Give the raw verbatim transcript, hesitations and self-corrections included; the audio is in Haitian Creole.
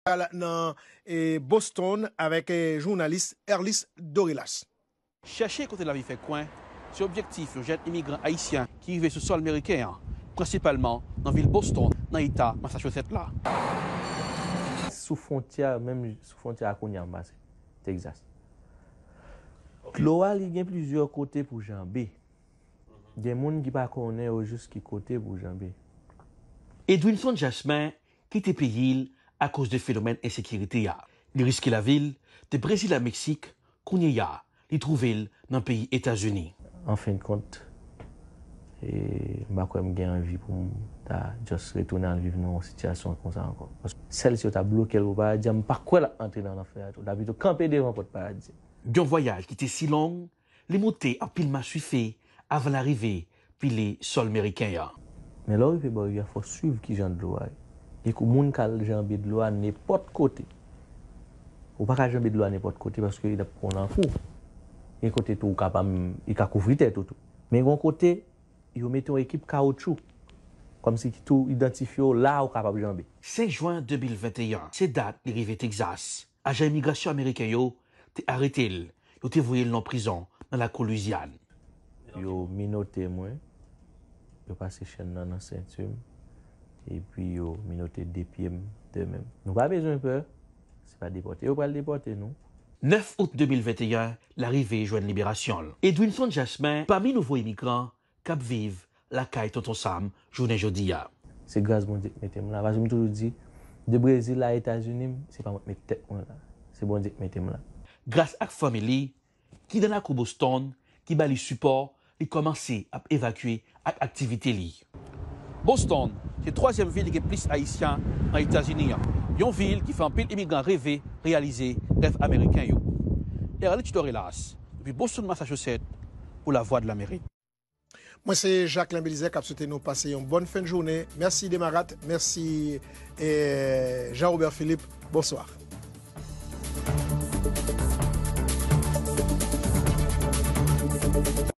Al nan, e, Boston avèk, e, jounalis Erlis Dorelas. Chèche kote lavi fè kwen, se objektif yon jèn imigran ayisyen ki rive sou sòl meriken an, prensipalman nan vil Boston, nan eta Massachusetts la. Sou fwontyè, menm sou fwontyè a kounye a m pase, Texas. Dlo a, li gen plizyè kote pou janbe. Gen moun ki pa konnen yo jis ki kote pou janbe. Edwinson Jasmin kite peyi l akoz de fenomèn ensekirite a. Li riske lavi l de Brezil a Meksik, kounye a, li twouve l nan peyi Etazini. An fen de kont, e, m pa kwè m gen anvi pou m ta just retounen al viv nan yon sitiyasyon konsa ankò. Paske sèl si yo ta bloke l pou Paradi a, m pa kwè l ap antre nan lanfè a tou. L ta pito kanpe devan pòt Paradi a. Yon vwayaj ki te si long, li moute anpil mach swife avan l arive pile sòl meriken an. Men lè w rive bò rivyè a, fò w swiv kijan dlo a ye. Gen kou moun k al janbe dlo a nenpòt kote. Ou pa ka janbe dlo a nenpòt kote paske l ap pran w nan kou. Gen kote tou ou ka pa menm, li ka kouvri tèt ou tou. Men gen yon kote, yo mete yon ekip kawotchou. Kòmsi ki tou idantifye w la ou kapab janbe. Senk jen de mil venteyen, se dat li rive Texas. Ajan imigrasyon ameriken yo te arete l, yo te voye l nan prizon nan lakou Lwizyàn. Yo minote mwen, yo pase chèn nan nan senti m, epi yo minote de pye m, de men m. Nou pa bezwen pè, se pa depòte yo pral depòte nou. Nèf out de mil venteyen, l arive jwenn liberasyon l. Edwinson Jasmin, pami nouvo imigran k ap viv lakay Tonton Sam jounen jodi a. Se gras Bondye k mete m la. Paske m toujou di, de Brezil a Etazini, m, se pa mwen k met tèt mwen la. Se Bondye k mete m la. Gras ak fanmi li, ki nan lakou Boston, ki ba li sipò, li kòmanse ap evakye ak aktivite li. Boston se twazyèm vil ki gen plis Ayisyen nan Etazini an, yon vil ki fè anpil imigran reve reyalize rèv ameriken yo. Erlich Dorelas, depi Boston, Massachusetts, pou Lavwadlamerik. Mwen se Jacquelin Belizaire k ap swete nou pase yon bòn fen de jounen. Mèsi Demarat, mèsi, eh, Jean Robert Philippe. Bonswa.